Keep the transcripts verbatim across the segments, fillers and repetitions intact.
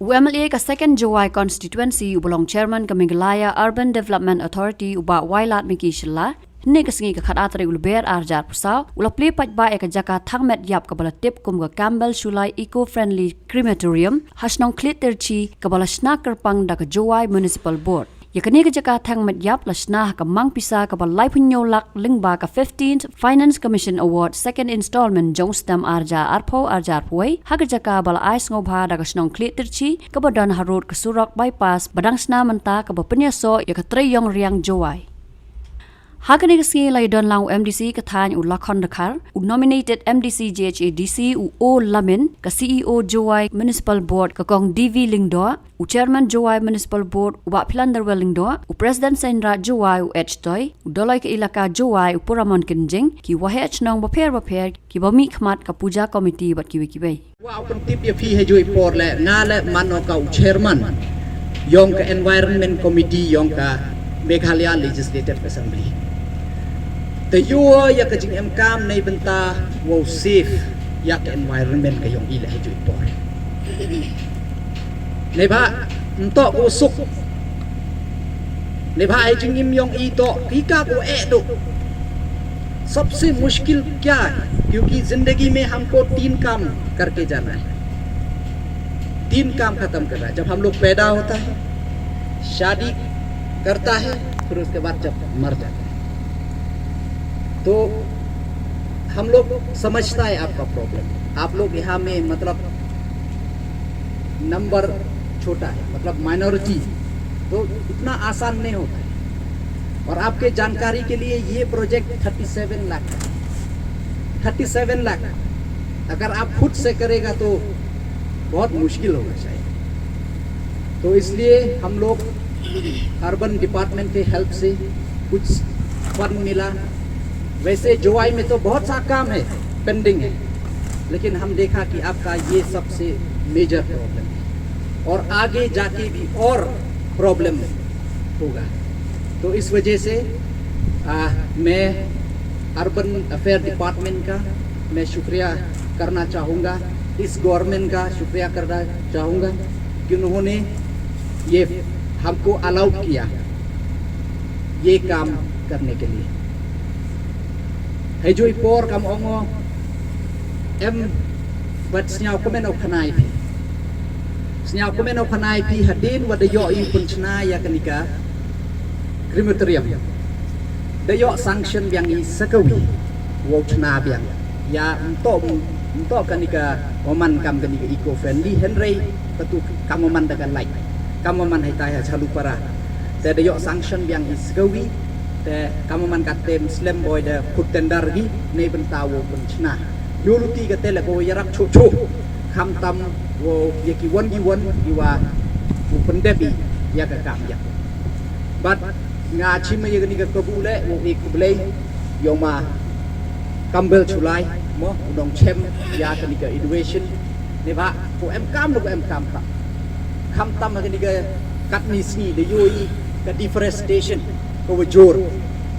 U M L A ka Second Jowai Constituency uba long Chairman ka Meghalaya Urban Development Authority u Bah Wailadmiki Shylla, hynne ka sngi ka khatar tarik u Lber arhajar arphew saw, u la plie paidbah ïa ka jaka thang met ïap kaba la tip kum ka Campbell Shullai Eco Friendly Crematorium ha shnong Khliehtyrshi kaba la shna kyrpang da ka Jowai Municipal Board. Ïa kane ka jaka thang met ïap la shna ha ka mang pisa kaba laiphew hynñiew lak lyngba ka fifteenth Finance Commission Award second installment jong u snem arhajar arphew arhajar arphew wei, ha ka jaka ba la ai sngewbha da ka shnong Khliehtyrshi kaba don harud ka surok bypass ba dang shna mynta kaba pynïasoh ïa ka trei ïong riang Jowai. Ha kane ka sngi la ïadon lang u M D C ka thaiñ u Lakhon Dkhar, u nominated M D C J H A D C u O Lamin, ka C E O Jowai Municipal Board ka Kong D V Lyngdoh, u Chairman Jowai Municipal Board u Bah Philanderwel Lyngdoh, u President Seiñraij Jowai u H Toi, u Doloi ka Elaka Jowai u Puramon Kynjing, ki waheh shnong bapher bapher, kiba mihkhmat ka Puja Committee bad kiwei kiwei. Wa u pyntip ïa phi ha juh i por leh, nga leh man o ka u chairman ïong ka Environment Committee ïong ka Meghalaya Legislative Assembly. Te ïoh ïa ka jingem kam nei bynta wow save ïa ka environment ka ïong i leh ha juh i por. Nei ba ntok u suk. Nei ba ai jingim ïong i to ki ka ko eh do. सबसे मुश्किल क्या है? क्योंकि जिंदगी में हमको तीन काम करके जाना है। तीन काम खत्म करना है। जब हम लोग पैदा होता है, शादी करता है, फिर उसके बाद जब मर जाता है। तो हम लोग समझता है आपका प्रॉब्लम। आप लोग यहाँ में मतलब नंबर छोटा है, मतलब माइनॉरिटी, तो इतना आसान नहीं होता है। और आपके जानकारी के लिए, ये प्रोजेक्ट थर्टी सेवन लाख का है। थर्टी सेवन लाख, अगर आप खुद से करेगा तो बहुत मुश्किल होगा शायद। तो इसलिए हम लोग अर्बन डिपार्टमेंट के हेल्प से कुछ फंड मिला। वैसे जोवाई में तो बहुत सा काम है, पेंडिंग है, लेकिन हम देखा कि आपका ये सबसे मेजर प्रॉब्लम है और आगे जाके भी और प्रॉब्लम होगा। तो इस वजह से आ, मैं अर्बन अफेयर डिपार्टमेंट का मैं शुक्रिया करना चाहूँगा, इस गवर्नमेंट का शुक्रिया करना चाहूँगा कि उन्होंने ये हमको अलाउ किया ये काम करने के लिए। Hei ju i por kam ong o, em, bad sñiaw kmen o khana i phi. Sñiaw kmen o khana i phi hadien wa da yoh i u pynchna ïa kani ka crematorium. Da yoh sanction biang i sa kawi wow chna biang. Ïa nto, nto kani ka oman kam kani ka eco friendly, hynrei katu kam oman da ka lait. Kam oman hei tai ha Chalupara. Te da yoh sanction biang i sa kawi. Te kam oman ka tem slem boi da put tender gi nei bynta wow pynchna. Ïoh luti ka te le ko ïarap chuh chuh. Kham tam wow ïa ki wan ki wan ki wa u pyndep i ïa ka kam ïa. Bad nga chim ïa kani ka kabu le wow i khublei ïa u ma Campbell Chulai mo u nongchem ïa kani ka innovation. Nei ba ko em kam lo ko em kam ka. Kham tam ha kani ka katni sngi da ïoh i ka deforestation ka wa jur.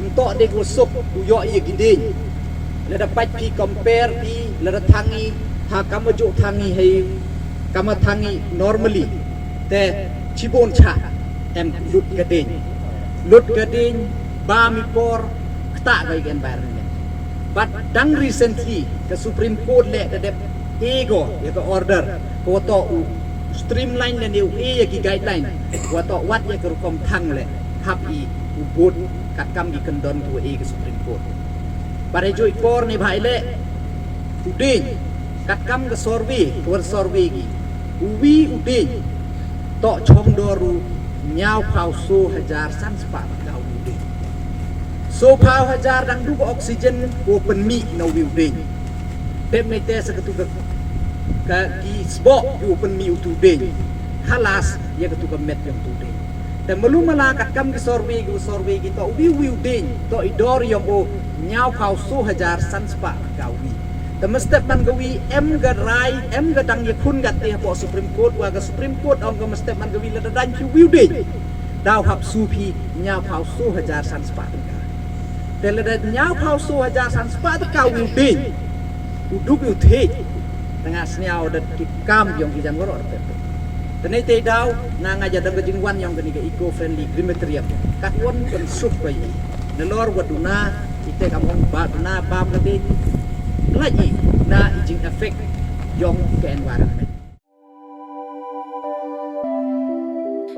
Nto de ko suk u yoh ïa ki ding. Lada pat phi compare phi lada thangi ha kama ju thangi hei kama thangi normally. Te chibun cha em lut ka ding. Lut ka ding ba mi por kta ka environment. But dang recently ka Supreme Court le da dep ego ïa ka order ko to u streamline ne u e ïa ki guideline ko to wat ïa ka rukom thang le hap i u bud kat kam ki kyndon ko e ka Supreme Court. Bare ju i por ni bhai le u ding kat kam ka survey ko survey ki u wi u ding to chong doru ñiaw phaw so hajar san spah ka u ding. So phaw hajar dang du ka oxygen ko pynmih na u wi u ding. Tep ne te sa katu ka ka ki sbok ki u pynmih u tu ding. Khalas ïa katu ka met ïa u tu ding. Te malu mala kat kam ki survey ki u survey ki to u wi u wi u ding to i dor ïa u ñiaw phaw so hajar san spah ka u wi. Te mestep man ka wi em ka rai em ka dang ïa khun ka te hapoh Supreme Court wa ka Supreme Court ong ka mestep man ka wi la da dang ki u wi u ding. Daw hap su phi ñiaw phaw so hajar san spah ka. Te lada ñiaw phaw so hajar san spah ka u ding. U duk u thik. Tengah sñiaw da ki kam yong ki jam gorok da pep. Kane te daw na nga ja dang ka jingwan yong kane ka eco friendly crematorium. Ka wan kan suk bai. Nalor wa duna ite ka mong ba na bam kate. Lagi na i jing effect yong ka environment.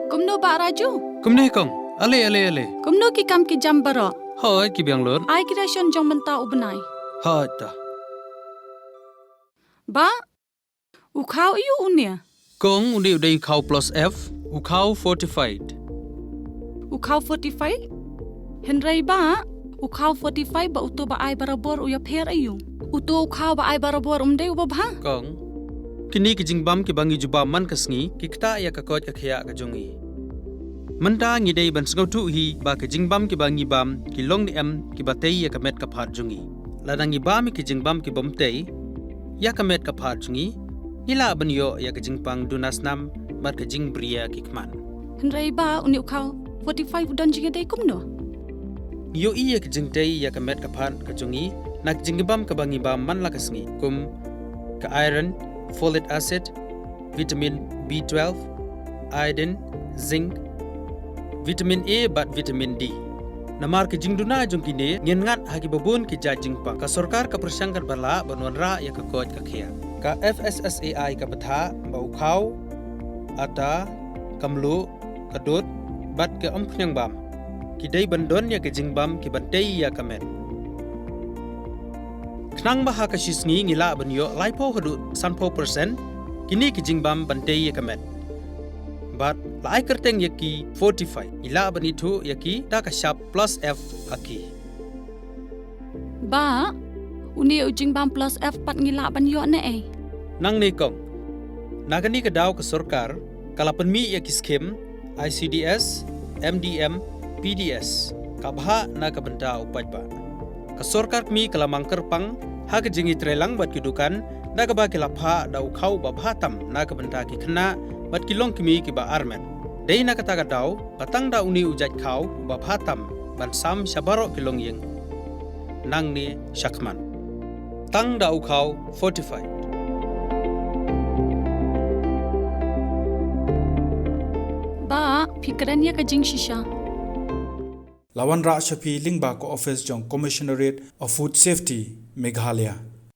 Kumno ba Raju? Kumne kong. Ale, ale, ale. Kumno ki kam ki jam baroh? Hoi, ki biang lut. Ai ki ration jong mynta u bnai. Hoi ta. Ba, u khaw aiu une? Kong, une u dei u khaw plus F, u khaw fortified. U khaw fortified? Hynrei ba, u khaw fortified ba uto ba ai barabor u ïapher aiu? Uto u khaw ba ai barabor um dei u babha? Kong, kine ki jingbam ki ba ngi ju bam man ka sngi, ki ktah ïa ka koit ka khiah ka jong ngi. Mynta ngi dei ban sngewthuh hi ba ki jingbam ki ba ngi bam, ki long ne em ki ba tei ïa ka met ka phad jong ngi. Lada ngi bam ïa ki jingbam ki bym tei ïa ka met ka phad jong ngi, ngi lah ban ïoh ïa ka jingpang duna snam bad ka jingbriew ki khmat. Hynrei ba une u khaw fortified u don jingïadei kumno? Ngi ïohi ïa ka jingtei ïa ka met ka phad ka jong ngi na ka jingbam ka ba ngi bam man la ka sngi, kum ka iron, folic acid, vitamin B twelve, iodine, zinc, vitamin A bad vitamin D. Namar ka jingduna jong kine ngin ngat ha ki babun ki jait jingpang. Ka sorkar ka pyrshang katba lah ban wanrah ïa ka koit ka khiah. Ka F S S A I ka bthah ba u khaw, ata, ka mluh, ka dud bad ka umphniang bam ki dei ban don ïa ka jingbam ki ban tei ïa ka met. Khnang ba ha ka shi sngi ngi lah ban ïoh laiphew haduh sanphew percent kine ki jingbam ban tei ïa ka met. Bad la ai kyrteng ïa ki fortified, ngi lah ban ithuh ïa ki da ka shap plus F ha ki. Ba, une u jingbam plus F pat ngi lah ban ïoh ne ei? Nangne kong. Na kane ka daw ka sorkar ka la pynmih ïa ki skim I C D S, M D M, P D S, ka bha na ka bynta u paidbah. Ka sorkar kmie ka la mang kyrpang ha ka jingïatreilang bad ki dukan da kaba ki la phah da u khaw ba bha tam na ka bynta ki khynnah bad ki longkmie ki ba armet. Dei na kata ka daw ba tang da une u jait khaw u ba bha tam ban sam sha baroh ki longïing nangne shakhmat. Tang da u khaw fortified. Ba, phi kren ïa ka jingshisha. La wanrah sha phi lyngba ka office jong Commissionerate of Food Safety, Meghalaya.